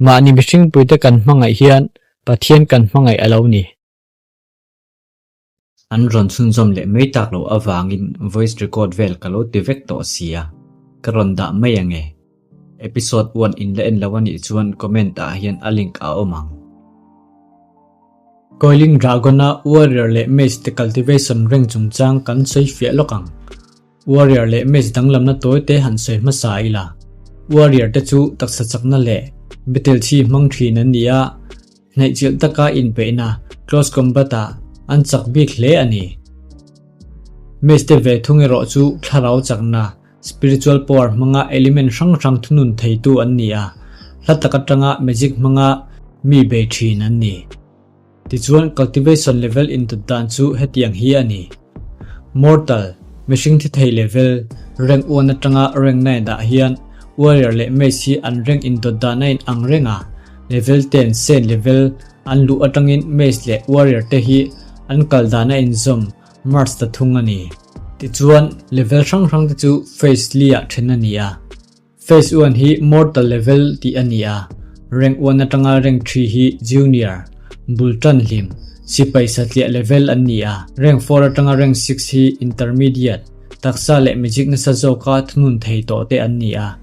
Mahni mihringpuite kan hmangaih hian Pathian kan hmangaih a lo ni. An rawn chhunzawm leh mai tak loh avangin voice record vel ka lo ti vek tawh sia, ka rawn dah mai ange. Episode one in la en lo anih chuan comment ah hian a link a awm ang. Coiling Dragon-a Warrior leh Mage te cultivation reng chungchang kan sawi fiah lawk ang. Warrior leh Mage danglamna tawi te han sawi hmasa ila. Warrior te chu taksa chakna leh battle chhi hmang thin an ni a, hnaihchilh taka inpeihna, close combat, ah an chak bik hle a ni. Mage te ve thung erawh chu thlarau chakna, spiritual power, hmanga element hrang hrang thunun theitu an ni a, hla tak atanga magic hmanga mi bei thin an ni. Tichuan cultivation level indawt dan chu hetiang hi a ni. Mortal, mihring thi thei level, rank one atanga rank nine ah hian warrior leh mage hi an rank indawt dan a in ang reng a, level ten saint level an luh atangin mage leh warrior te hi an kal dan a inzawm merge ta thung a ni. Tichuan level hrang hrang te chu phase li ah then a ni a. Phase one hi Mortal level tih a ni a, rank one atanga rank three hi Junior, bul tan hlim, sipai satliah level an ni a, rank four atanga rank six hi Intermediate, taksa leh magic nasa zawka thunun thei tawh te an ni a,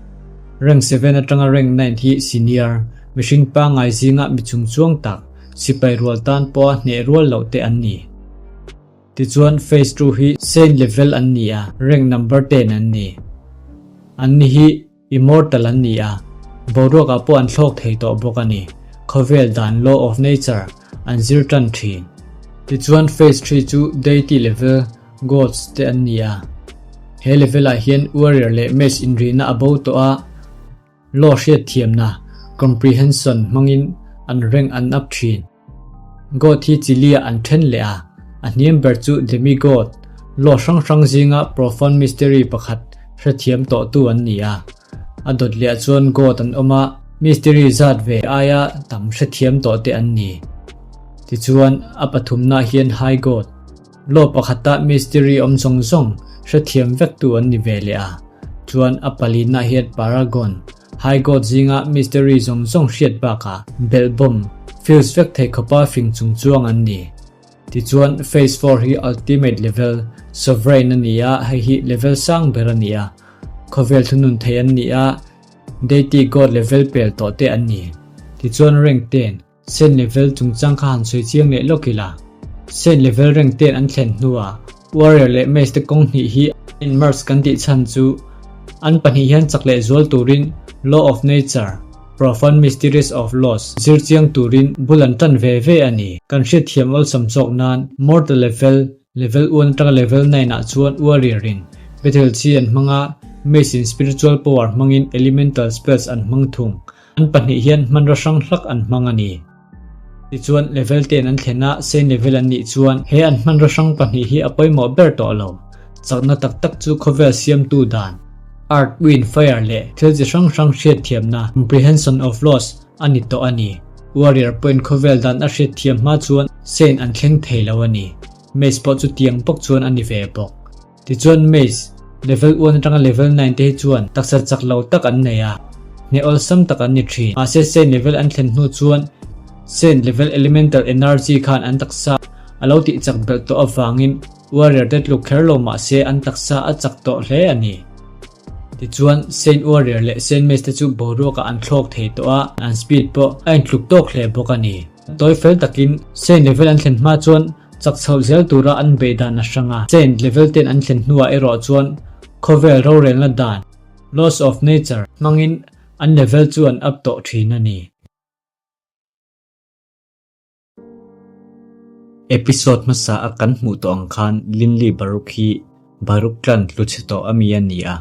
rank seven atanga rank nine hi Senior, mihring pangngai zinga mi chungchuang tak, sipai rual tan pawha hneh rual loh te an ni. Tichuan phase two hi saint level an ni a, rank number ten an ni. An ni hi immortal an ni a, boruak ah pawh an thlawk thei tawh bawk a ni. Khawvel dan, law of nature, an zir tan thin. Tichuan phase three chu deity level, gods, te an ni a. He level ah hian warrior leh mage inrihna a bo tawh a, Law hriatthiamna, comprehension, hmangin an rank an up thin. God hi chilia an then leh a, a hniam ber chu demigod, law hrang hrang zinga profound mystery pakhat hrethiam tawhtu an ni a. A dawt leh ah chuan god an awm a, mystery zat ve aia tam hrethiam tawh te an ni. Tichuan, a pathumna hian high god, Law pakhata mystery awm zawng zawng hrethiam vektu an ni ve leh a, chuan a palinah hian Paragon, High God zinga mystery zawng zawng hriat bakah belhbawm, fuse vek thei khawpa fing chung chuang an ni. Tichuan, Phase Four hi ultimate level, Sovereign a ni a, hei hi level sang ber a ni a, khawvel thunun thei an ni a, Deity God level pel tawh te an ni. Tichuan rank ten, Saint level chungchang kha han sawi chiang leh lawk ila. Saint level rank ten an thlen hnuah Warrior leh Mage te kawng hnih hi in merge kan tih chhan chu an pahnih hian chak leh zual turin Law of Nature, Profound Mysteries of Laws zir chiang turin bul an tan ve ve a ni. Kan hriatthiam awlsam zawk nan Mortal level, level one atanga level nine ah chuan Warrior in Battle chi an hmang a, Mage in Spiritual power hmangin Elemental spells an hmang thung. An pahnih hian hmanraw hrang hlak an hmang a ni. Tichuan, level ten an thlen a, Saint level an nih chuan he an hmanraw hrang pahnih hi a pawimawh ber tawh lo. Chakna tak tak chu khawvel siamtu dan, Earth, Wind, Fire leh thil chi hrang hrang hriatthiamna, comprehension of laws, a ni tawh a ni. Warrior pawhin khawvel dan a hriatthiam hma chuan Saint an thleng thei lo a ni. Mage pawh chu tiang bawk chuan a ni ve bawk. Tichuan Maze, level one atanga level nine te hi chuan taksa chak lo tak an nei a, hneh awlsam tak an ni thin. Mahse Saint level an thlen hnu chuan Saint level elemental energy khan an taksa a lo tih chak belh tawh avangin warrior te tluk kher lo mahse an taksa a chak tawh hle a ni. Tichuan Saint warrior leh Saint Maze te chu boruakah an thlawk thei tawh a, an speed pawh a intluk tawk hle bawk a ni. Tawi fel takin Saint level an thlen hma chuan Chak chhoh zel tura an beih dan a hrang a, Saint level ten an thlen hnuah erawh chuan khawvel rorelna dan, laws of nature, hmangin an level chu an up tawh thin a ni. Episode hmasa a kan hmuh tawh ang khan Linley Baruk hi Baruk clan tlu chhe tawh a mi a ni a,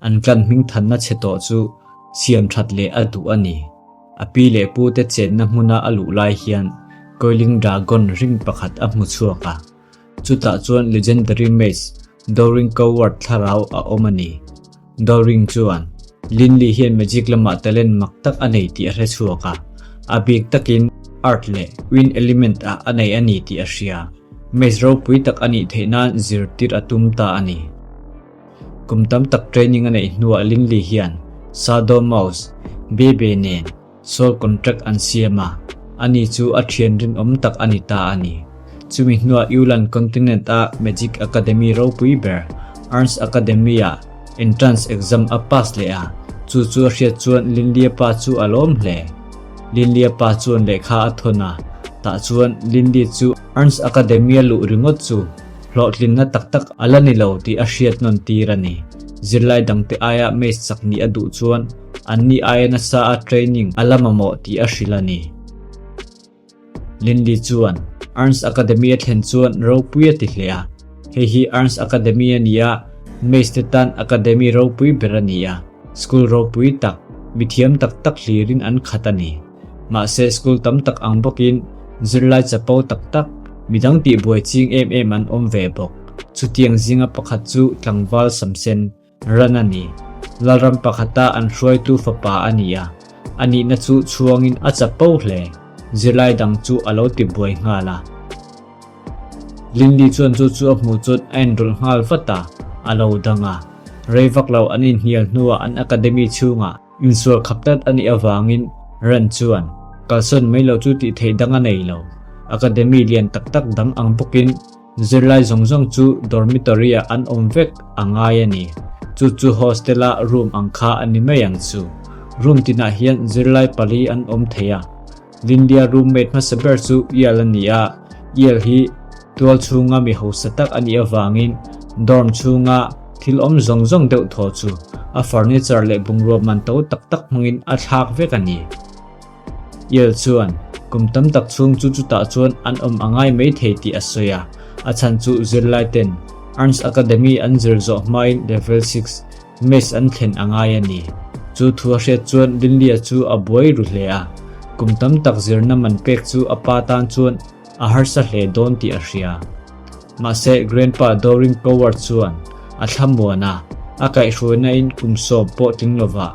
An clan hmingthanna chhe tawh chu siam that leh a duh a ni. A pi leh pu te chenna hmuna a luh lai hian Coiling Dragon ring pakhat a hmu chhuak a. Chutah chuan Legendary Mage Doring Coward thlarau a awm a ni. Doring chuan Linley hian magic lamah talent mak tak a nei tih a hre chhuak a, a bik takin Earth leh Wind element ah a nei a ni tih a hria. Mage ropui tak a nih theih nan zirtir a tum ta a ni. Kum tam tak training a neih hnuah Linley hian Shadow Mouse, Bebe nen Soul contract an siam a, ani chu a thian rinawm tak a ni ta a ni. Chumi hnuah Yulan Continent a Magic Academy ropui ber, Ernst Academy ah entrance exam a pass leh a, chu chu a hriat chuan Linlia pa chu a lawm hle. Linlia pa chuan lehkha a thawn a, tah chuan Linli chu Ernst Academy a luh ringawt chu hlawhtlinna tak tak a la ni lo tih a hriat nawn tir a ni. Zirlai dangte aia mage chak nih a duh chuan anni aia nasa a training a la mamawh tih a hrilh a ni. Linley chuan Ernst Academy a thlen chuan ropui a ti hle a. Hei hi Ernst Academy a ni a, Mace te tan academy ropui ber a ni a, school ropui tak, mithiam tak tak hlirin an khat a ni. Mahse school tam tak ang bawkin zirlai chapo tak tak, midang tihbuai ching em em an awm ve bawk. Chutiang zinga pakhat chu tlangval Samsen, Ran a ni. Lalram pakhata an hruaitu fapa a ni a, a nihna chu chhuangin a chapo hle. Zirlai dang chu a lo ti buai nghal a. Lindy chuan chu chu a hmuh chuan a inrawlh nghal vat a, a lo dang a. Rei vak lo an inhnial hnuah an academy chhungah insual khap tlat a nih avangin Ran chuan kalsawn mai lo chu tih theih dang a nei lo. Academy lian tak tak dang ang bawkin Zirlai zawng zawng chu dormitory-ah an awm vek a ngai a ni. Chu chu hostel-a room ang kha a ni mai ang chu. Room tinah hian zirlai pali an awm thei a. Lindia roommate hmasa ber chu Yale a ni a, Yale hi tual chhunga mi hausa tak a nih avangin dorm chhunga thil awm zawng zawng deuh thaw chu a furniture leh bungrua man to tak tak hmangin a thlak vek a ni. Yale chuan kum tam tak chhung chu chutah chuan an awm a ngai mai thei tih a sawi a, a chhan chu zirlai ten Ernst Academy an zir zawh hmain Level 6 Maths an thlen a ngai a ni. Chu thu a hriat chuan Linlia chu a buai ru hle a, kum tam tak zirna man pek chu a pa tan chuan a harsa hle dawn tih a hria. Mahse Grandpa Doring Coward chuan a thlamuan a, a kaihhruaina in kum sawm pawh tling lovah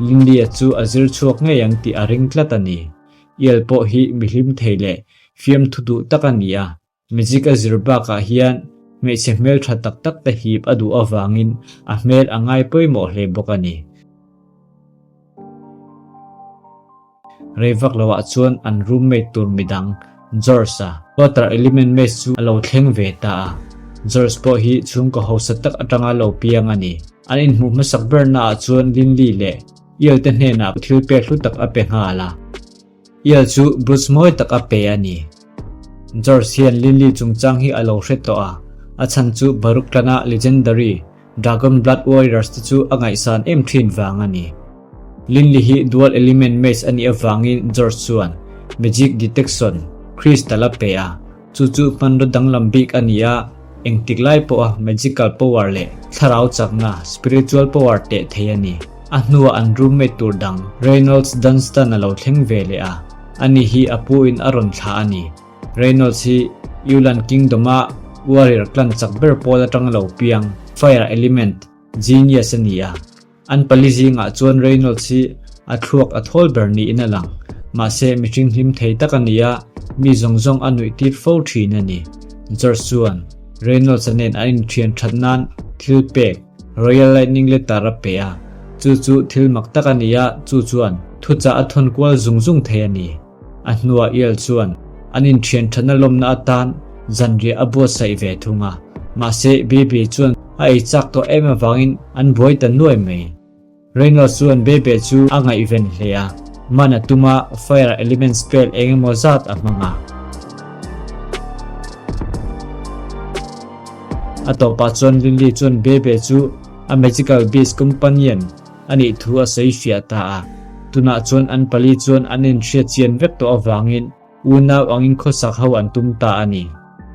Linlia chu a zir chhuak ngei ang tih a ring tlat a ni. Ial pawh hi mi hlim thei leh fiamthu duh tak a ni a, magic a zir bakah hian hmeichhe hmeltha tak tak te hip a duh avangin a hmel a ngai pawimawh hle bawk a ni. Rei vak loah chuan an roommate tur midang George-a water element mate chu a lo thleng ve ta a. George pawh hi chhungkaw hausa tak atanga lo piang a ni. An inhmuh hmasak bernaah chuan Linley leh Yale te hnenah thil pek hlu tak a pe nghal a. Yale chu brooch mawi tak a pe a ni. George hian Linley chungchang hi a lo hre tawh a, a chhan chu Baruch tlana legendary Dragon Blood Warriors te chu a ngaihsan em thin vang a ni. Linley hi dual element mage a nih avangin George chuan Magic Detection Crystal a pe a, chu chu hmanraw danglam bik a ni a, engtik lai pawha magical power leh thlarau chakna, spiritual power, teh thei a ni. A hnuah an roommate tur dang Reynolds Dunstan a lo thleng ve leh a, ani hi a pu in a rawn thlah a ni. Reynolds hi Yulan Kingdom-a warrior clan chak ber pawl atanga lo piang, fire element, genius a ni a. An pali zingah chuan Reynolds hi a thluak a thawl ber niin a lang. Mahse, mihring hlim thei tak a ni a, mi zawng zawng a nuih tir fo thin a ni. George chuan Reynolds-a nen an inthian that nan thil pek, Royal Lightning Letter a pe a. Chu chu thil mak tak a ni a, chu chuan thuchah a thawn kual zung zung thei a ni. A hnuah Ial chuan an inthian thatna lawmna atan zanriah a buatsaih ve thung a, mahse Bebe chuan a ei chak tawh em avangin an buai ta nuai mai. Reynolds chuan Bebe chu a ngaihven hle a, man a tum a, fire element spell eng emaw zat a hmang a. A tawpah chuan Lily chuan Bebe chu a magical beast companion a nih thu a sawi fiah ta a. Tunah chuan an pali chuan an inhriat chian vek tawh avangin unau angin khawsak ho an tum ta a ni.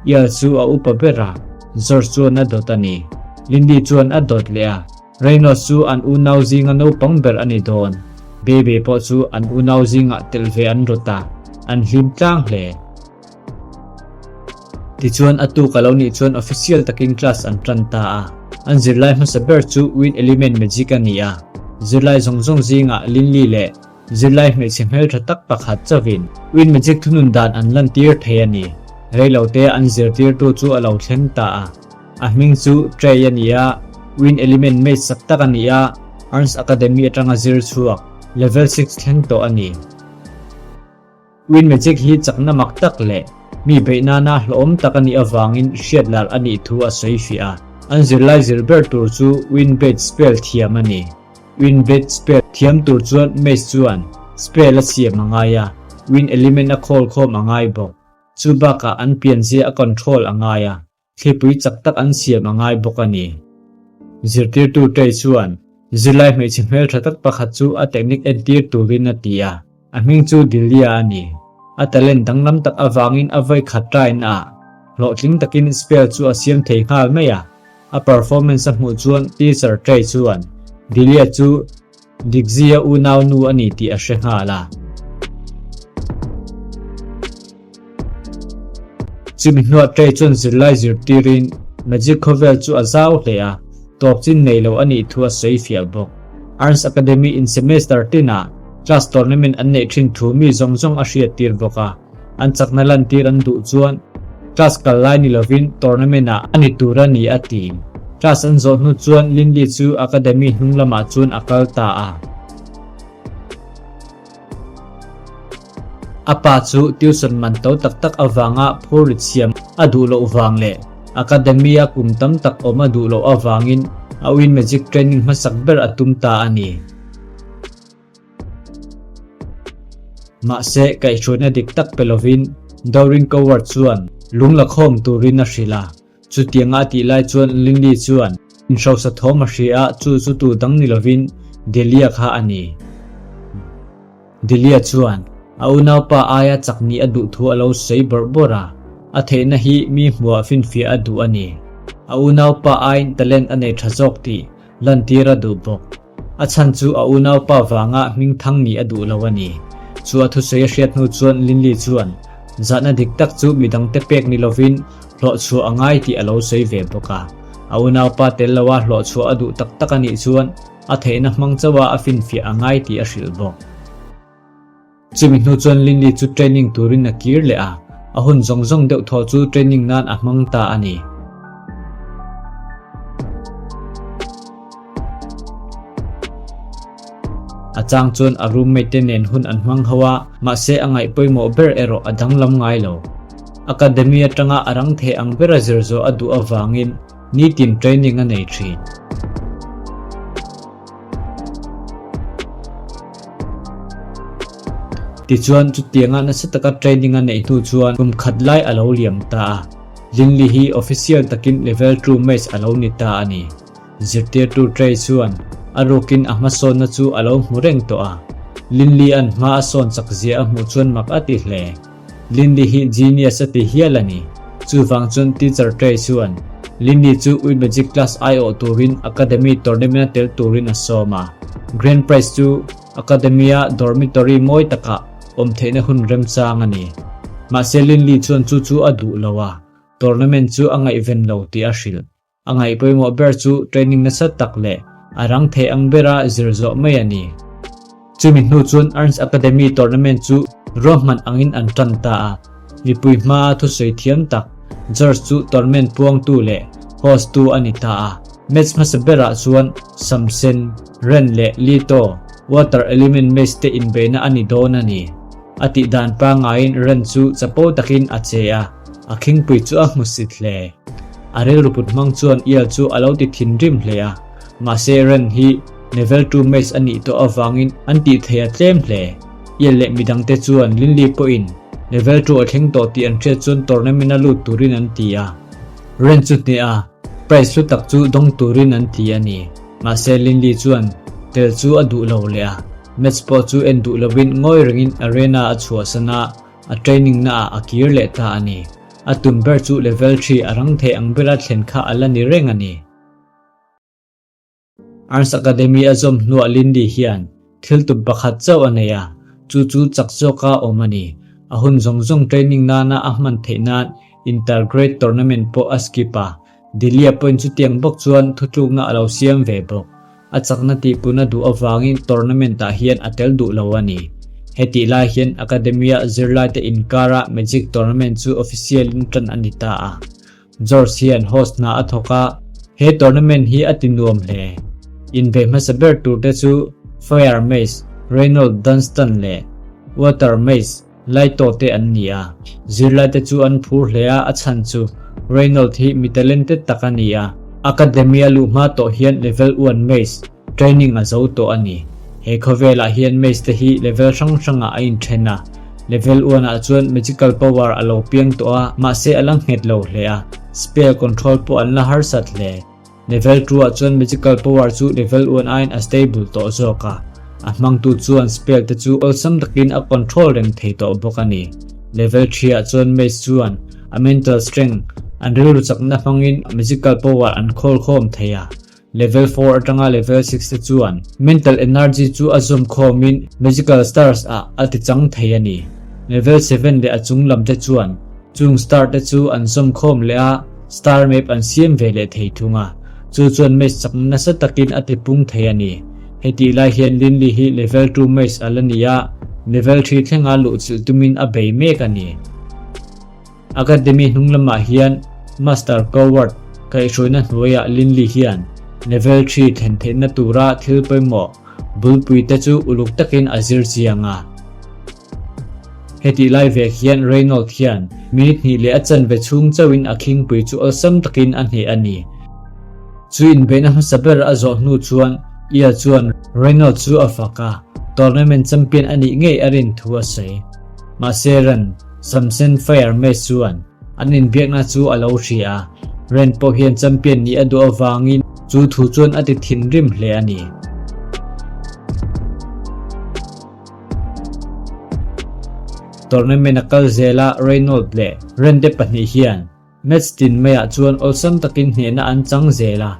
Ial chu a upa ber a, George chuan a dawt a ni. Lindy chuan a dawt leh a, Reynolds chu an unau zinga naupang ber a ni dawn. Bebe pawh chu an unau zingah telh ve an rawt a, an hlim tlang hle. Tichuan a tuk a lo nih chuan official takin class an tan ta a. An zirlai hmasa ber chu Wind Element Magic a ni a. Zirlai zawng zawng zingah Linley leh zirlai hmeichhe hmeltha tak pakhat chauhin Wind Magic thunun dan an lantir thei a ni. Reilote an zirtirtu chu a lo thleng ta a. A hming chu Trey a ni a, Wind Element Mage sak tak a ni a, Ernst Academy atanga zir chhuak, level 6 thleng tawh a ni. Wind magic hi chakna mak tak leh mi beih nana hlawhawm tak a nih avangin hriat lar a nih thu a sawi fiah a. An zirlai zir ber tur chu wind blade spell thiam a ni. Wind blade spell thiam tur chuan mage chuan spell a siam a ngai a, wind element a khawl khawm a ngai bawk. Chu bakah an pianzia a control a ngai a, Thlipui chak tak an siam a ngai bawk a ni. Zirtirtu Trey chuan zirlai hmeichhe hmeltha tak pakhat chu a technique entir turin a ti a, a hming chu Delia a ni. A talent danglam tak avangin a vawi khat train ah hlawhtling takin spell chu a siam thei nghal mai a. A performance a hmuh chuan teacher Trey chuan Delia chu Dikzia unau nu a ni tih a hre nghal a. Chumi hnuah Trey chuan zirlai zirtirin Magic khawvel chu a zau hle a, tawp chin nei lo a nih thu a sawi fiah bawk. Arns Academy in semester tinah class tournament an neih thin thu mi zawng zawng a hriattir bawk a, an chakna lantir an duh chuan class kal lai ni lovin tournament ah a ni tur a ni a ti. Class an zawh hnu chuan Linley chu academy hnung lamah chuan a kal ta a. A pa chu tuition man to tak tak avanga phurrit siam a duh loh vang leh academy a kum tam tak awm a duh loh avangin a uin magic training hmasak ber a tum ta a ni. Mahse, kaihhruaina dik tak pe lovin Doreen Coward chuan lung la khawm turin a hrilh a. Chutianga a tih lai chuan Linley chuan inhrosa thawm a hria a, chu chu tu dang ni lovin Delia kha a ni. Delia chuan a unaupa aia chak nih a duh thu a lo sawi bawrh bawrh a, a theihna hi mi hmuah finfiah a duh a ni. A unaupa aiin talent a nei tha zawk tih lantir a duh bawk. A chhan chu a unaupa vanga hming thang nih a duh lo a ni. Chu a thusawi a hriat hnu chuan Linley chuan zahna dik tak chu midangte pek ni lovin hlawhchhuah a ngai tih a lo sawi ve bawk a. A unaupa tel loa hlawhchhuah a duh tak tak a nih chuan a theihna hmang chauha a finfiah a ngai tih a hrilh bawk. Chumi hnu chuan Linley chu training turin a kir leh a, a hun zawng zawng deuh thaw chu training nan a hmang ta a ni. A chang chuan a roommate te nen hun an hmang ho a, mahse a ngaih pawimawh ber erawh a danglam ngai lo. Academy atanga a rang thei ang bera zir zawh a duh avangin nitin training a nei thin. Tichuan, chutianga nasa taka training a neih hnu chuan kum khat lai a lo liam ta a. Linley hi official takin level two mage a lo ni ta a ni. Zirtirtu Trey chuan a rukin a hmasawnna chu a lo hmu reng tawh a. Linley-a'n hma a sawn chak zia a hmuh chuan mak a ti hle. Linley hi genius a ti hial a ni. Chuvang chuan Teacher Trey chuan Linley chu Ui Magic class aiawh turin Academy tournament a tel turin a sawm a. Grand prize chu Academy-a dormitory mawi takah awm theihna hun remchang a ni. Mahse Linley chuan chu chu a duh lo a, tournament chu a ngaihven lo tih a hrilh. A ngaih pawimawh ber chu training nasa tak leh a rang thei ang bera zir zawh mai a ni. Chumi hnu chuan Ernst Academy tournament chu ruahman angin an tan ta a, mipui hmaa thusawi thiam tak George chu tournament puangtu leh host tu a ni ta a. Match hmasa berah chuan Samsen, Ren leh Lito water element match te inbeihna a ni dawn a ni. A tih dan pangaiin Ren chu chapo takin a che a, a khingpui chu a hmusit hle. A rilru put hmang chuan Ial chu a lo ti thinrim hle a, mahse Ren hi level two mage a nih tawh avangin an tih theih a tlem hle. Ial leh midangte chuan Linley pawhin level two a thleng tawh tih an hriat chuan tournament a lut turin an ti a. Ren chu hneh a, prize hlu tak chu dawng turin an ti a ni. Mahse Linley chuan tel chu a duh lo leh a, match pawh chu en duh lovin ngawi rengin arena a chhuahsan a, a training naah a kir leh ta a ni. A tum ber chu level 3 a rang thei ang bera thlen kha a la ni reng a ni. Arts Academy a zawm hnuah Lindy hian thil tum pakhat chauh a nei a, chu chu chak zawka awm a ni. A hun zawng zawng training nana a hman theih nan Intergrade tournament pawh a skip a, Delia pawhin chutiang bawk chuan thutlukna a lo siam ve bawk. A chakna tihpun a duh avangin tournament ah hian a tel duh lo a ni. Hetih lai hian Academia zirlaite inkara Magic tournament chu official in tan a ni ta a. George hian host hna a thawk a, he tournament hi a ti nuam hle. Inbeih hmasa ber turte chu Fire Mage Reynold Dunstan leh Water Mage. Laito te an ni a. Zirlaite chu an phur hle a, a chhan chu Reynold hi mi talented tak a ni a. Academy a luh hma tawh hian level one maze training a zo tawh a ni. He khawvelah hian maze te hi level hrang hrangah a inthen a. Level one ah chuan magical power a lo piang tawh a, mahse a la nghet lo hle a, spell control pawh an la harsat hle. Level 2 ah chuan magical power chu level 1 aiin a stable tawh zawk a, a hmangtu chuan spell te chu awlsam takin a control reng thei tawh bawk a ni. Level 3 ah chuan mage chuan a mental strength, an rilru chakna hmangin magical power an khawl khawm thei a. Level 4 atanga level 6 te chuan mental energy chu a zawm khawmin magical stars ah a ti chang thei a ni. Level 7 leh a chung lam te chuan Chung star te chu an zawm khawm leh a, star map an siam ve leh thei thung a, chu chuan mage chakna nasa takin a ti pung thei a ni. Hetih lai hian Linley hi level 2 mage a la ni a, level 3 thlenga luhchilh tumin a bei mek a ni. Academy hnung lamah hian Master Coward kaihhruaina hnuaiah Linley hian level 3 thlen theihna tura thil pawimawh bulpui te chu uluk takin a zir chiang a. Hetih lai vek hian Reynold hian minute hnih leh a chanve chhung chauhin a khingpui chu awlsam takin a hneh a ni. Chu inbeihna hmasa ber a zawh hnu chuan Ia chuan Reynold chu a fak a, tournament champion a nih ngei a rin thu a sawi. Mahse Ren, Samsen Fire Mage chuan an inbiakna chu a lo hria a, Ren pawh hian champion nih a duh avangin chu thu chuan a ti thinrim hle a ni. Tournament a kal zel a, Reynold leh Rende pahnih hian match tin maiah chuan awlsam takin hnehna an chang zel a.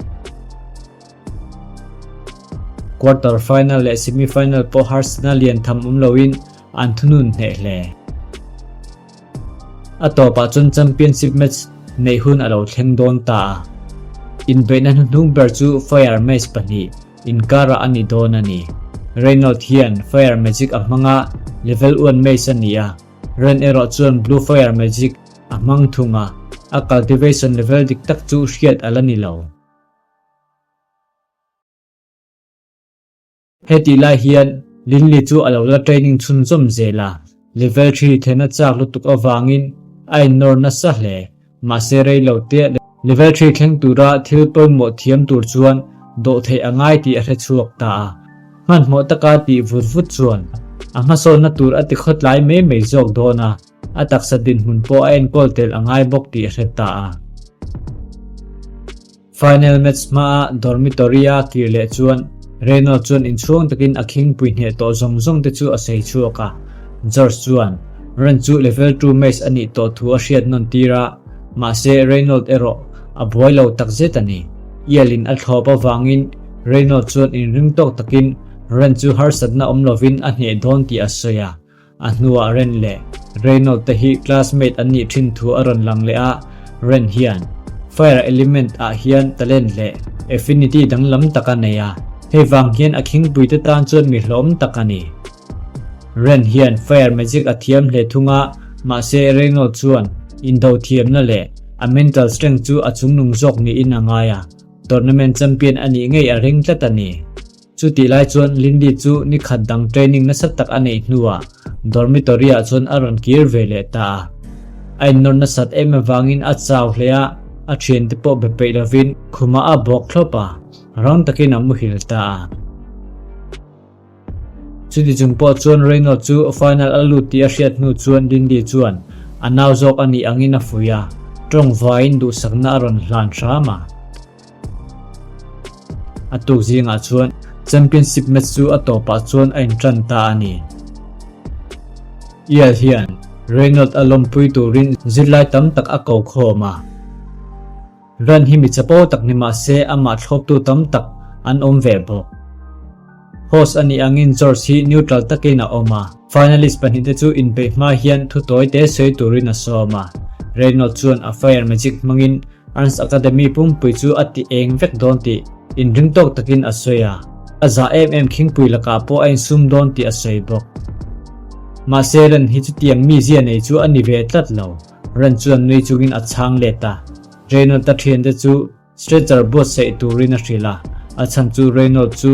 Quarter final leh semi final pawh harsatna lian tham awm loin an thunun hneh hle. A tawpah chuan championship match neih hun a lo thleng dawn ta a. Inbeihna hnuhnung ber chu Fire match pahnih Inkarah a ni dawn a ni. Reynold hian Fire Magic a hmang a, level one mage a ni a. Ren erawh chuan Blue Fire Magic a hmang thung a, a cultivation level dik tak chu hriat a la ni lo. Hetih lai hian Linley chu a lo la training chhunzawm zel a, level 3 thlen a chak lutuk avangin a innawr nasa hle. Mahse rei lo te level 3 thleng tura thil pawimawh thiam tur chuan dawh theih a ngai tih a hre chhuak ta a. Hmanhmawh taka tih vut vut chuan a hmasawnna tur a ti khawtlai mai mai zawk dawn a, a taksa dinhmun pawh a enkawl tel a ngai bawk tih a hre ta a. Final match hmaa dormitory-a kir leh chuan Renault chuan inchhuang takin a khingpui hneh tawh zawng zawng te chu a sawi chhuak a. George chuan Ren chu level 2 match a nih tawh thu a hriat nawn tir a, mahse Renault erawh a buai lo takzet a ni. Ialin a thlawp avangin Renault chuan inring tawk takin Ren chu harsatna awm lovin a hneh dawn tih a sawi a. A hnuah Ren leh Reynold te hi classmate an nih thin thu a rawn lang leh a, Ren hian Fire element ah hian talent leh affinity danglam tak a nei a, hei vang hian a khingpui te tan chuan mi hlawm tak a ni. Ren hian Fire magic a thiam hle thung a, mahse Reynold chuan indo thiamna leh a mental strength chu a chungnung zawk niin a ngai a, tournament champion a nih ngei a ring tlat a ni. Chutih lai chuan Lindy chu ni khat dang training nasa tak a neih hnuah dormitory-ah chuan a rawn kir ve leh ta a. A innawr nasat em avangin a chau hle a, a thiante pawh be peih lovin khumah a bawk thlawp a, rang takin a muhil ta a. Chuti chung pawh chuan Reynold chu final a lut tih a hriat hnu chuan Lindy chuan a nau zawk a nih angin a fuih a, tawng vaiin duhsakna a rawn hlan hram a. A tuk zingah chuan championship match chu a tawpah chuan a intan ta a ni. Ial hian Reynold a lawmpui turin zirlai tam tak a ko khawm a. Ran hi mi chapo tak ni mah se amah thlawptu tam tak an awm ve bawk. Host a nih angin George hi neutral takin a awm a, finalist pahnihte chu inbeih hma hian thu tawi te sawi turin a sawm a. Reynold chuan a fire magic hmangin Ernst Academy pumpui chu a ti eng vek dawn tih inring tawk takin a sawi a, a zah em em khingpui lakah pawh a insum dawn tih a sawi bawk. Mahse Ren hi chutiang mizia nei chu a ni ve tlat lo, Ren chuan nui chungin a chhang let a, Reynold-a thiante chu Stretcher buatsaih turin a hrilh a, a chhan chu Reynold chu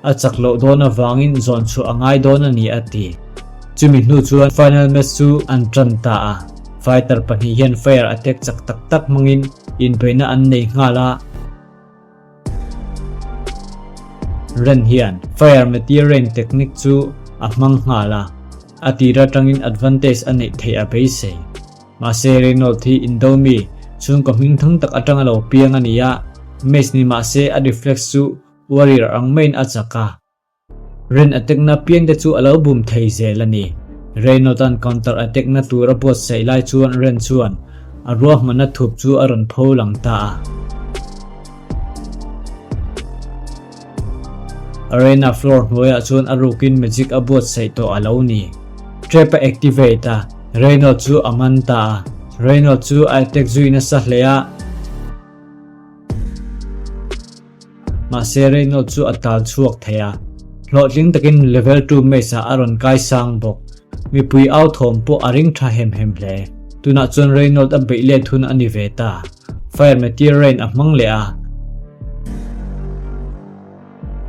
a chak loh dawn avangin zawn chhuah a ngai dawn a ni a ti. Chumi hnu chuan final match chu an tan ta a. Fighter pahnih hian fire attack chak tak tak hmangin inbeihna an nei nghal a. Ren hian fire meteor rain technique chu a hmang nghal a, a tir atangin advantage a neih theih a beisei. Mahse Reynold hi indo mi chhungkaw hming thang tak atang a lo piang a ni a, match ni mahse a reflex chu warrior ang maiin a chak a. Ren attack na piang te chu a lo bum thei zel a ni. Reynold-a'n counter attack na tur a buatsaih lai chuan Ren chuan a ruahmanna thup chu a rawn pho lang ta a. Arena floor hnuaiah chuan a rukin magic a buatsaih tawh a lo ni. Trap a activate a, Reynold chu a man ta a. Reynold chu a attack zui nasa hle a. Mahse Reynold chu a tal chhuak thei a, hlawhtling takin level two match ah a rawn kai sang bawk. Mipui au thawm pawh a ring tha hem hem hle. Tunah chuan Reynold a beih let hun a ni ve ta. Fire Meteor Rain a hmang leh a.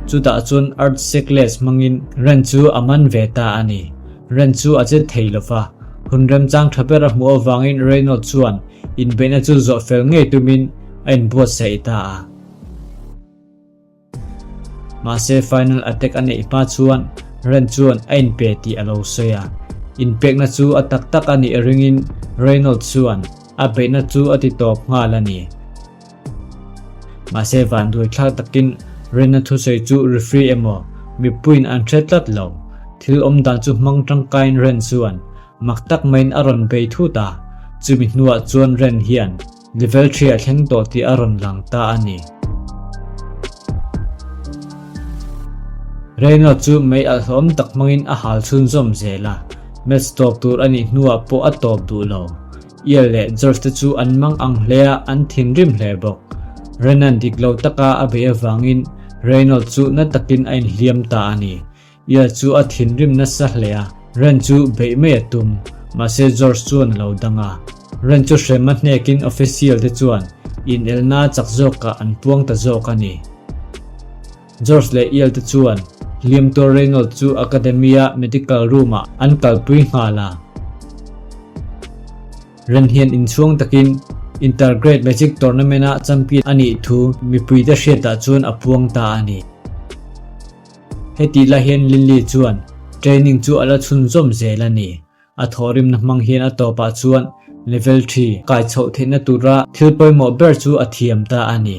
Chutah chuan Earth Sickness hmangin Ren chu a man ve ta a ni. Ren chu a che thei lo va, hun remchang tha ber a hmuh avangin Reynold chuan inbeihna chu zawh fel ngei tumin a inbuatsaih ta a. Mahse final attack a neih hma chuan Ren chuan a inpe tih a lo sawi a. Inpekna chu a tak tak a nih ringin Reynold chuan a beihna chu a ti tawp nghal a ni. Mahse vanduai thlak takin Ren-a thusawi chu referee emaw mipuiin an hre tlat lo. Thil awm dan chu hmang tangkaiin Ren chuan mak tak maiin a rawn bei thut a. Chumi hnuah chuan Ren hian Level three a thleng tawh tih a rawn lang ta a ni. Reynold chu mei alh hlawm tak hmangin a hal chhunzawm zel a, match tawp tur a nih hnuah pawh a tawp duh lo. Ian leh George te chu an mang ang hle a, an thinrim hle bawk. Renan dik lo taka a beih avangin Reynold chu na takin a inhliam ta a ni. Ia chu a thinrim nasa hle a, Ren chu beih mai a tum, mahse George chuan a lo dang a. Ren chu hrem a hnekin official te chuan inelna chak zawkah an puang ta zawk a ni. George leh Ial te chuan hliam tuar Reynold chu Academy-a medical room-ah an kalpui nghal a. Ren hian inchhuang takin Intergrade Magic Tournament-a champion a nih thu mipuite hriatah chuan a puang ta a ni. Hetih lai hian Lily chuan training chu a la chhunzawm zel a ni. A thawhrimna hmang hian a tawpah chuan level three kai chhoh theihna tura thil pawimawh ber chu a thiam ta a ni.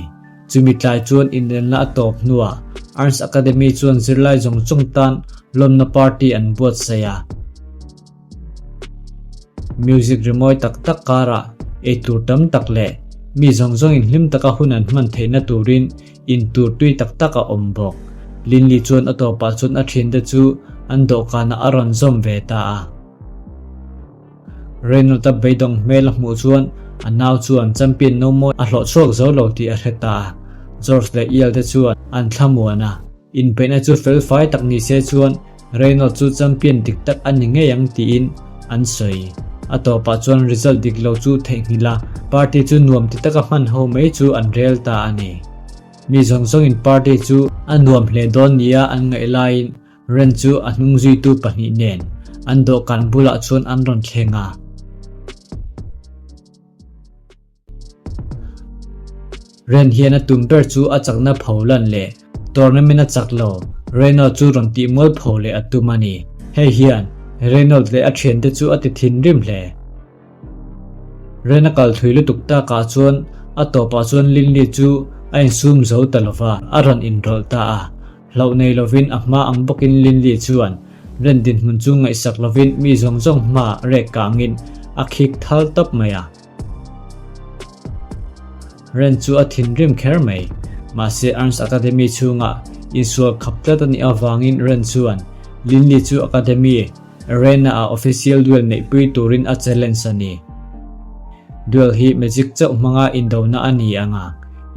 Chumi tlai chuan inelna a tawp hnuah Arts Academy chuan zirlai zawng zawng tan lawmna party an buatsaih a. Music rimawi tak tak karah eitur tam tak leh mi zawng zawngin hlim taka hun an hman theihna turin intur tui tak tak a awm bawk. Linley chuan a tawpah chuan a thiante chu an dawhkanah a rawn zawm ve ta a. Reynold-a beidawng hmel a hmuh chuan a nau chuan champion no mawi a hlawh chhuak zo lo tih a hre ta a. George leh Ial te chuan an thlamuan a. Inpeihna chu felfai tak ni se chuan Reynold chu champion dik tak a ni ngei ang tiin an sawi. A tawpah chuan result dik lo chu theihnghilh a, party chu nuam ti taka hman ho mai chu an rel ta a ni. Mi zawng zawngin party chu a nuam hle dawn nia an ngaih laiin Ren chu a hnung zuitu pahnih nen an dawhkan bulah chuan an rawn thleng a. Ren hian a tum ber chu a chakna pho lan leh tournament a chak lo Reynold chu rawn tih mual pho leh a tum a ni. Hei hian Reynold leh a thiante chu a ti thinrim hle. Ren a kal thui lutuk takah chuan a tawpah chuan Linley chu a insum zo ta lova, a rawn inrawlh ta a. Hlauh nei lovin a hma ang bawkin Linley chuan Ren dinhmun chu ngaihsak lovin mi zawng zawng hmaah rek kangin a khik thal tawp mai a. Ren chu a thinrim kher mai. Mahse Arms Academy chhungah insual khap tlat a nih avangin Ren chuan Linley chu Academy Arena-ah official duel neihpui turin a challenge a ni. Duel hi magic chauh hmanga indona a ni ang a,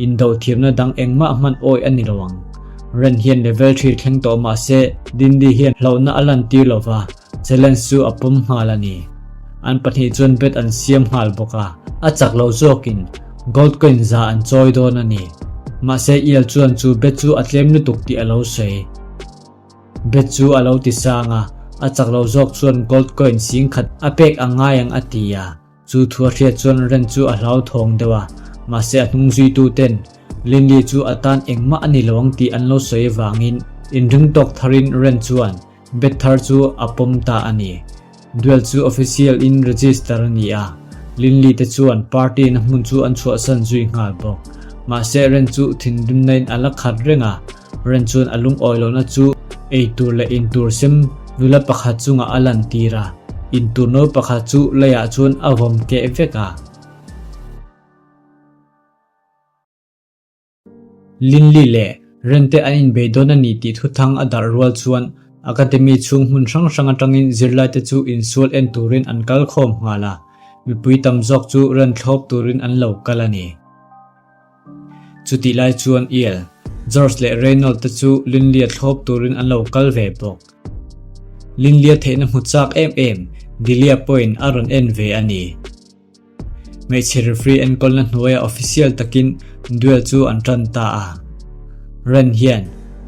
indo thiamna dang engmah hman awih a ni lo ang. Ren hian level three thleng tawh mahse Linley hian hlauhna a lantir lova, Challenge chu a pawm nghal a ni. An pahnih chuan bet an siam nghal bawk a, a chak lo zawkin gold coin za an chawi dawn a ni. Mahse Ial chuan chu bet chu a tlem lutuk tih a lo sawi. Bet chu a lo ti sang a, A chak lo zawk chuan gold coin singkhat a pek a ngai ang a ti a. Chu thu a hriat chuan Ren chu a hlauthawng deuh a, mahse a hnung zuitu ten Linley chu a tan engmah a ni lo ang tih an lo sawi avangin inring tawk tharin Ren chuan bet thar chu a pawm ta a ni. Duel chu official in register a ni a, Linley te chuan party na hmun chu an chhuahsan zui nghal bawk. Mahse Ren chu thinrimna in a la khat reng a, Ren chuan a lungawi lohna chu eitur leh intur sem nula pakhat chungah a lantir a, intur no pakhat chu leiah chuan a vawm keh vek a. Linley leh Ren te an inbei dawn a ni tih thuthang a darh rual chuan Academy chhung hmun hrang hrang atangin zirlaite chu insual en turin an kal khawm nghal a, mipui tam zawk chu Ren thlawp turin an lo kal a ni. Chutih lai chuan Iel, George leh Reynold te chu Linley-a thlawp turin an lo kal ve bawk. Linley-a theihna hmu chak em em Delia pawhin a rawn en ve a ni. Hmeichhe referee enkawlna hnuaiah official takin duel chu an tan ta a. Ren hian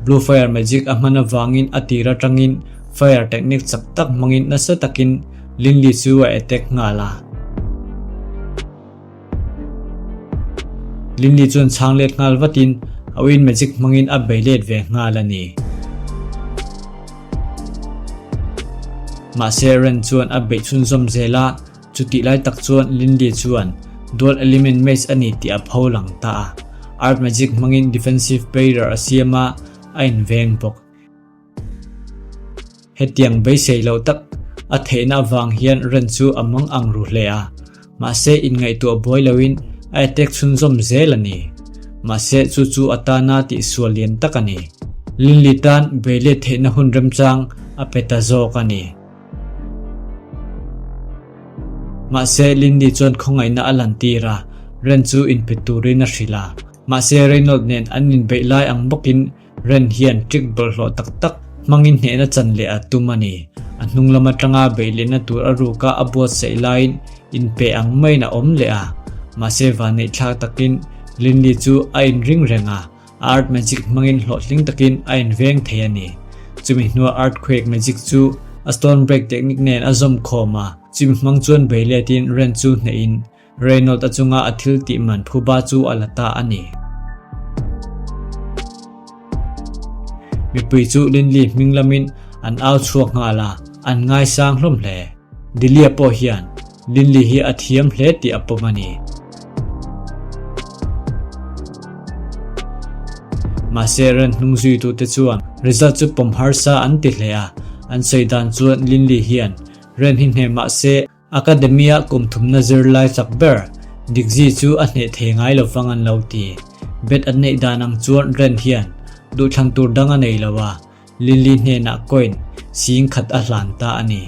Blue Fire Magic a hman avangin a tir atangin fire technique chak tak hmangin nasa takin Linley chu a attack nghal a. Linley chuan chhang let nghal vatin a uiin magic hmangin a bei let ve nghal a ni. Mahse Ren chuan a beih chhunzawm zel a, chutih lai tak chuan Linley chuan dual element mage a ni tih a pho lang ta a. Earth magic hmangin defensive barrier a siam a, a inveng bawk. Hetiang beisei loh tak a theihna avang hian Ren chu a mang ang ru hle a, mahse inngaihtuah buai loin a attack chhunzawm zel a ni. Mahse chu chu a tana tihsual lian tak a ni. Linley tan bei let theihna hun remchang a pe ta zawk a ni. Mahse Linley chuan khawngaihna a lantir a, Ren chu inpe turin a hrilh a. Mahse Reynold nen an inbeih lai ang bawkin Ren hian trick bawlhhlawh tak tak hmangin hnehna chan leh a tum a ni. A hnung lam atanga beih lehna tur a ruka a buatsaih laiin inpeh ang maiin a awm leh a. Mahse vanneihthlak takin Linley chu a inring reng a, a earth magic hmangin hlawhtling takin a inveng thei a ni. Chumi hnuah earthquake magic chu a stone break technique nen a zawm khawm a, chumi hmang chuan bei letin Ren chu hnehin Reynold a chunga a thil tih man phuba chu a la ta a ni. Mipui chu Linley hming lamin an au chhuak nghal a, an ngaisang hlawm hle. Delia pawh hian Linley hi a thiam hle tih a pawm a ni. Mahse ran hnung zuitute chuan result chu pawm harsa an ti hle a, an sawi dan chuan Linley hian Ren hi hneh mahse Academy-a kum thumna zirlai chak ber Dikzi chu a hneh thei ngai lo vang an lo ti. Bet an neih dan ang chuan Ren hian duhthlan tur dang a nei lo a, Lily hnenah coin sing khat a hlan ta a ni.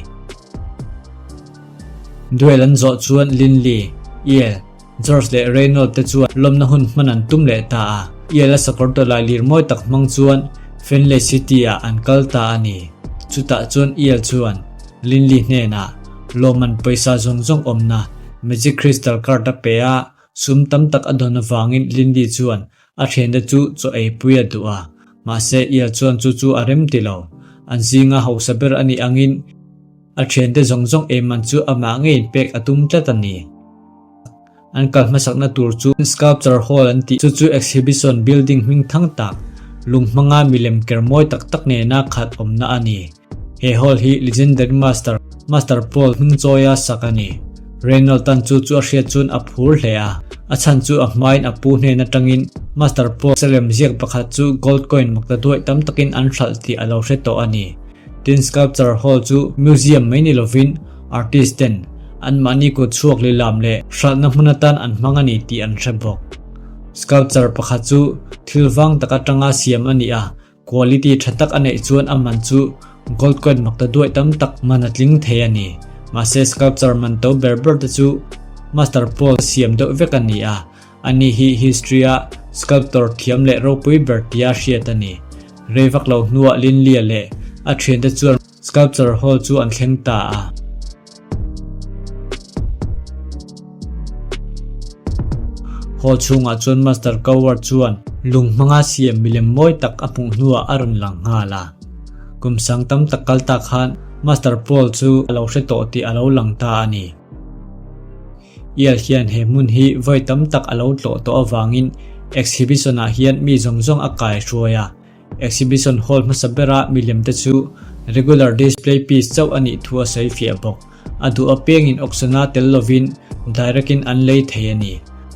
Duel an zawh chuan Linley, Iel, George leh Reynold te chuan lawmna hun hman an tum leh ta a. Iel a sakawr tawlai lir mawi tak hmang chuan Fenley City ah an kal ta a ni. Chutah chuan Iel chuan Linley hnenah lawmman pawisa zawng zawng awmna Magic Crystal card a pe a, sum tam tak a dawn avangin Linley chuan a thiante chu chaw eipui a duh a. Mahse Iel chuan chu chu a rem ti lo. An zinga hausa ber a nih angin a thiante zawng zawng eiman chu amah ngeiin pek a tum tlat a ni. An kal hmasakna tur chu Sculpture Hall an tih chu chu exhibition building hming thang tak, lung hmanga milem ker mawi tak tak nena khat awmna a ni. He hall hi legendary master, Master Paul hming chawia sak a ni. Reynold tan chu chu a hriat chuan a phur hle a, a chhan chu a hmain a pu hnen atangin Master Paul salem ziak pakhat chu gold coin makta duaih tam takin an hralh tih a lo hre tawh a ni. Tin Sculpture Hall chu museum mai ni lovin artist ten anmahni kut chhuak lilam leh hralhna hmun atan an hmang a ni tih an hre bawk. Sculpture pakhat chu thil vang tak atanga siam a ni a, quality tha tak a neih chuan a man chu gold coin makta duaih tam tak man a tling thei a ni. Mahse sculpture man to ber ber te chu Master Paul siam deuh vek a ni a, Ani hi history-a sculptor thiam leh ropui ber tia hriat a ni. Rei vak lo hnuah Linley-a leh a thiante chuan sculpture hall chu an thleng ta a. Hall chhungah chuan Master Coward chuan lung hmanga siam milem mawi tak a hmuh hnuah a rawn lang nghal a. Kum sang tam tak kal ta khan. Master Paul chu a lo hre tawh tih a lo lang ta a ni. Ial hian he hmun hi vawi tam tak a lo tlawh tawh avangin exhibition ah hian mi zawng zawng a kai hruai a. Exhibition hall hmasa bera milem te chu regular display piece chauh a nih thu a sawi fiah bawk. A duh apiangin auction-a tel lovin direct in an lei thei a ni.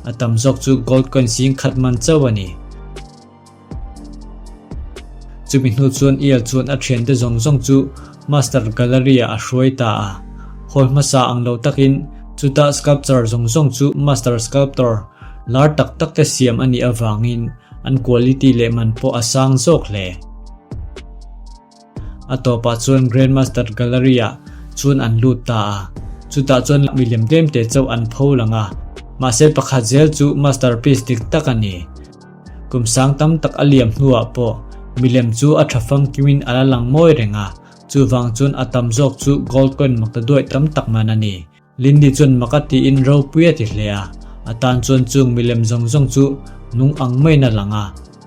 A tam zawk chu gold coin sing khat man chauh a ni. Chumi hnu chuan Ial chuan a thiante zawng zawng chu Master Gallery-ah a hruai ta a. Hall hmasa ang lo takin chuta sculpture zawng zawng chu Master Sculptor lar tak tak te siam a nih avangin an quality leh man pawh a sang zawk hle. A tawpah chuan Grand Master Gallery-ah chuan an lut ta a, chutah chuan milem tlemte chauh an pho lang a, mahse pakhat zel chu masterpiece dik tak a ni. Kum sang tam tak a liam hnuah pawh milem chu a tha famkimin a la lang mawi reng a, chuvang chuan a tam zawk chu gold coin makta duai tam tak man a ni. Lindy chuan mak a tiin ropui a ti hle a, a tan chuan chung milem zawng zawng chu nung ang maiin a lang a,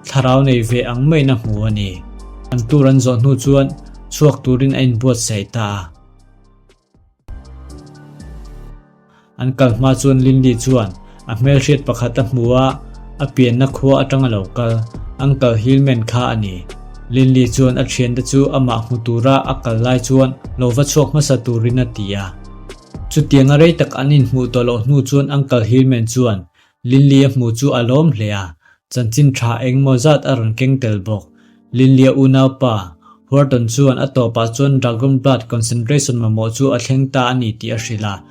thlarau nei ve ang maiin a hmu a ni. An tur an zawh hnu chuan chhuak turin a inbuatsaih ta a. An kal hma chuan Lindy chuan a hmelhriat pakhat a hmu a, a pianna khua atang a lo kal, Uncle Hillman kha a ni. Lindy chuan a thiante chu amah hmu tura a kal lai chuan lo va chhuak hmasa turin a ti a. Chutianga rei tak an inhmuh tawh loh hnu chuan Uncle Hillman chuan Linley a hmuh chu a lawm hle a, chanchin tha engmaw zat a rawn keng tel bawk. Linley-a unaupa, Wharton chuan a tawpah chuan Dragon Blood Concentration mamawh chu a thleng ta a ni tih a hrilh a.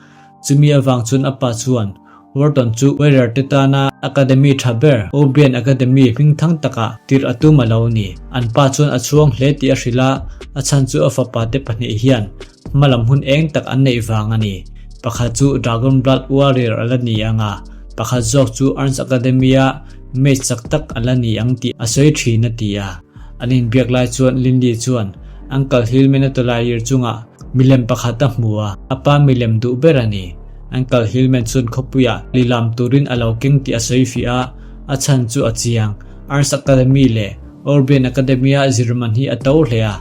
Chumi avang chuan a pa chuan Wharton chu Warrior te tana academy tha ber, O'Brien Academy hmingthang takah tirh a tum a lo ni. An pa chuan a chhuang hle tih a hrilh a, a chhan chu a fapa te pahnih hian Hmalam hun eng tak an neih vang a ni. Pakhat chu Dragon Blood Warrior a la ni ang a, pakhat zawk chu Arms Academy-a mage chak tak a la ni ang tih a sawi thin a ti a. An inbiak lai chuan Lindy chuan Uncle Hillman-a tawlailir chungah milem pakhat a hmu a, a pa milem duh ber a ni. Uncle Hillman chuan khawpuiah lilam turin a lo keng tih a sawi fiah a, a chhan chu a chiang. Arms Academy leh Orbian Academy-a zirman hi a to hle a,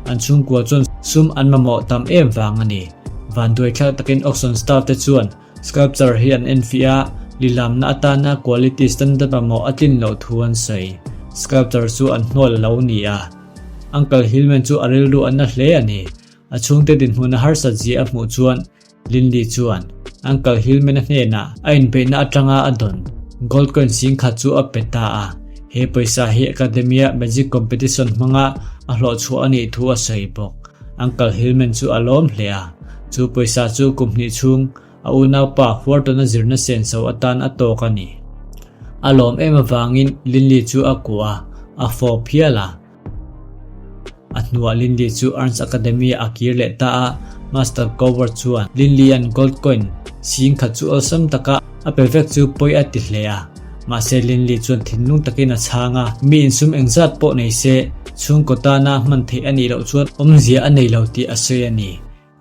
an chhungkua chuan sum an mamawh tam em vang a ni. Vanduaithlak takin auction staff te chuan sculpture hi an enfiah a, lilamna atana quality standard mamawh a tlin loh thu an sawi. Sculpture chu an hnual a lo ni a. Uncle Hillman chu a rilru a na hle a ni. A chhungte dinhmun a harsat zia a hmuh chuan Linley chuan Uncle Hillman-a hnenah a inbeihna atanga a dawn gold coin singkhat chu a pe ta a. He pawisa hi Academia Magic Competition hmanga a hlawhchhuah a nih thu a sawi bawk. Uncle Hillman chu a lawm hle a, chu pawisa chu kum hnih chhung a unaupa Wharton-a zirna senso atan a tawk a ni. A lawm em avangin Linley chu a kuah a, a fawp hial a. A hnuah Linley chu Arms Academy-ah a kir leh ta a, Master Coward chuan Linley-a'n gold coin sing khat chu awlsam taka a pe vek chu pawi a ti hle a. Mahse Linley chuan thinlung takin a chhang a, mi insum engzat pawh nei se, chhungkaw tana hman theih a nih loh chuan awmzia a nei lo tih a sawi a ni.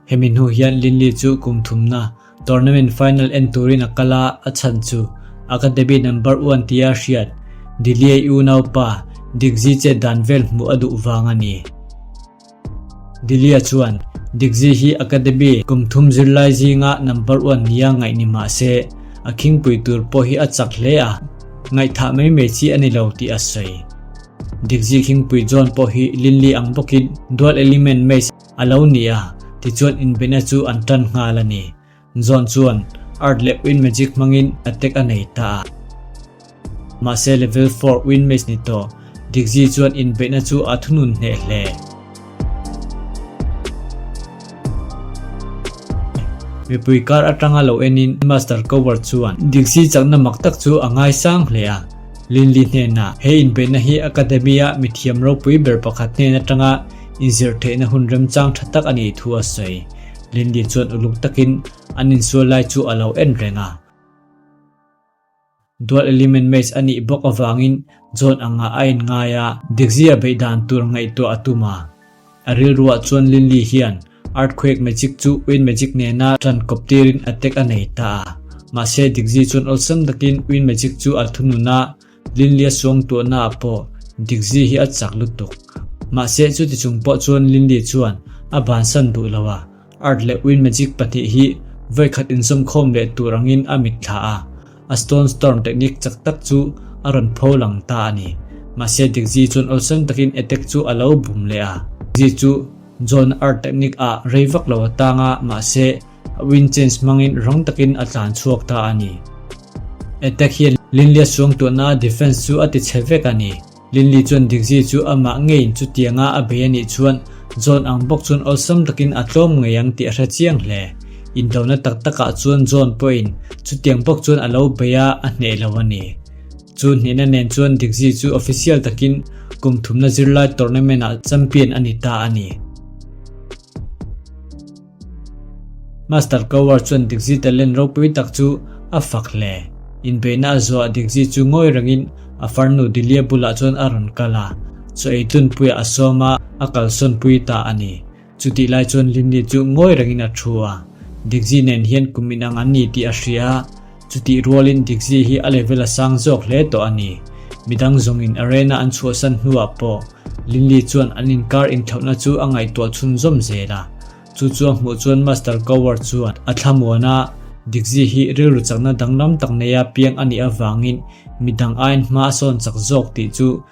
Hemi hnu hian Linley chu kum thumna tournament final en turin a kal a, a chhan chu Academy number one tia hriat Diliei unaupa Dikzi chet dan vel hmuh a duh vang a ni. Dilia chuan Dikzi hi Academy kum thum zirlai zinga number one nia ngaih ni mah se, a khingpui tur pawh hi a chak hle a, ngaihthah mai mai chi a ni lo tih a sawi. Dikzi khingpui John pawh hi Linley ang bawkin dual element mage A lo ni a, tichuan inbeihna chu an tan nghal a ni. John chuan Earth leh Wind Magic hmangin attack a nei ta a. Mahse level 4 Wind Mage ni tawh Dixie chuan inbeihna chu a thunun hneh hle. Mipui kar atanga lo enin Master Coward chuan Dixie chakna mak tak chu a ngaisang hle a. Linley hnenah he inbeihna hi Academy-a mithiam ropui ber pakhat hnen atanga Inzir theihna hun remchang tha tak a nih thu a sawi. Lindy chuan uluk takin an insual lai chu a lo en reng a. Dual element mage a nih bawk avangin John anga a inngai a, dikzia beih dan tur ngaihtuah a tum a. A rilruah chuan Linley hian Earthquake magic chu Wind magic nena tan kawp tirin attack a nei ta a. Mahse dikzi chuan awlsam takin Wind magic chu a thunun a, Linley a suang tuahna ah pawh Dikzi hi a chak lutuk. Mahse chuti chung pawh chuan Linley chuan a bansan duh lo a. Earth leh Wind Magic pahnih hi vawikhat inzawmkhawm leh tur angin a mitthla a. A Stone Storm technique chak tak chu a rawn pho lang ta a ni. Mahse Dikzi chuan awlsam takin attack chu a lo bum leh a. Dikzi chu John Earth technique ah rei vak lo a tang a, mahse a wind change hmangin rang takin a tlan chhuak ta a ni. Attack hian Linley-a suangtuahna a defense chu a ti chhe vek a ni. Linley chuan Dikzi chu amah ngeiin chutianga a bei a nih chuan John ang bawk chuan awlsam takin a tlawm ngei ang tih a hre chiang hle. Indona tak takah chuan John pawhin chutiang bawk chuan a lo bei a, a hneh lo a ni. Chu hnehna nen chuan Dikzi chu official takin kum thumna zirlai tournament-ah champion a ni ta a ni. Master Coward chuan Dikzi talent ropui tak chu a fak hle. Inbeihna a zuah Dikzi chu ngawi rengin a farnu Delia bulah chuan a rawn kal a, chaw ei tunpuiah a sawm a, a kalsawnpui ta a ni. Chutih lai chuan Linley chu ngawi rengin a thu a, Dikzi nen hian kum inang an ni tih a hria a, chutih rualin Dikzi hi a level a sang zawk hle tawh a ni. Midang zawngin arena an chhuahsan hnuah pawh Linley chuan an inkar inthlauhna chu a ngaihtuah chhunzawm zel a. Chu chu a hmuh chuan Master Coward chuan a thlamuan a, Dikzi hi rilru chakna danglam tak neia piang a nih avangin midang aiin hma a sawn chak zawk tih chu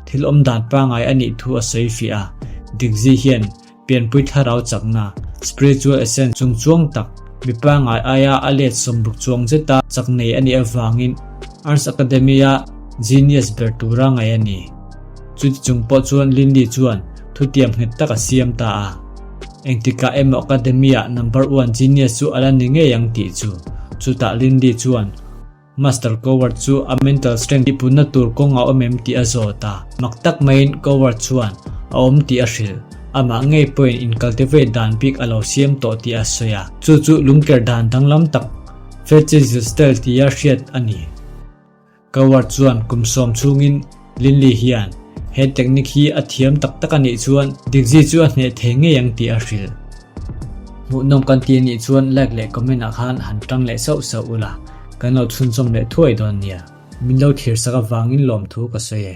thil awm dan pangngai a nih thu a sawi fiah a. Dikzi hian pianpui thlarau chakna, spiritual essence, chung chuang tak, mi pangngai aia a let sawmruk chuang zeta chak nei a nih avangin Arts Academy-a genius ber tura ngaih a ni. Chuti chung pawh chuan Lindy chuan thutiam nghet tak a siam ta a. Engtikah emaw Academy-ah number one genius chu a la ni ngei ang tih chu. Chutah Lindy chuan Master Coward chu a mental strength tihpunna tur kawng a awm em tih a zawt a. Mak tak maiin Coward chuan a awm tih a hrilh. Amah ngei pawhin incultivate dan bik a lo siam tawh tih a sawi a. Chu chu lungker dan danglam tak Fetchizil style tia hriat a ni. Coward chuan kum sawm chhungin Linley hian he technique hi a thiam tak tak a nih chuan Dikzi chu a hneh thei ngei ang tih a hrilh. Hmuhnawm kan ti a nih chuan like leh comment ah khan han tang leh sauh sauh ula, kan lo chhunzawm leh thuai dawn nia. Min lo thlir sak avangin lawmthu ka sawi e.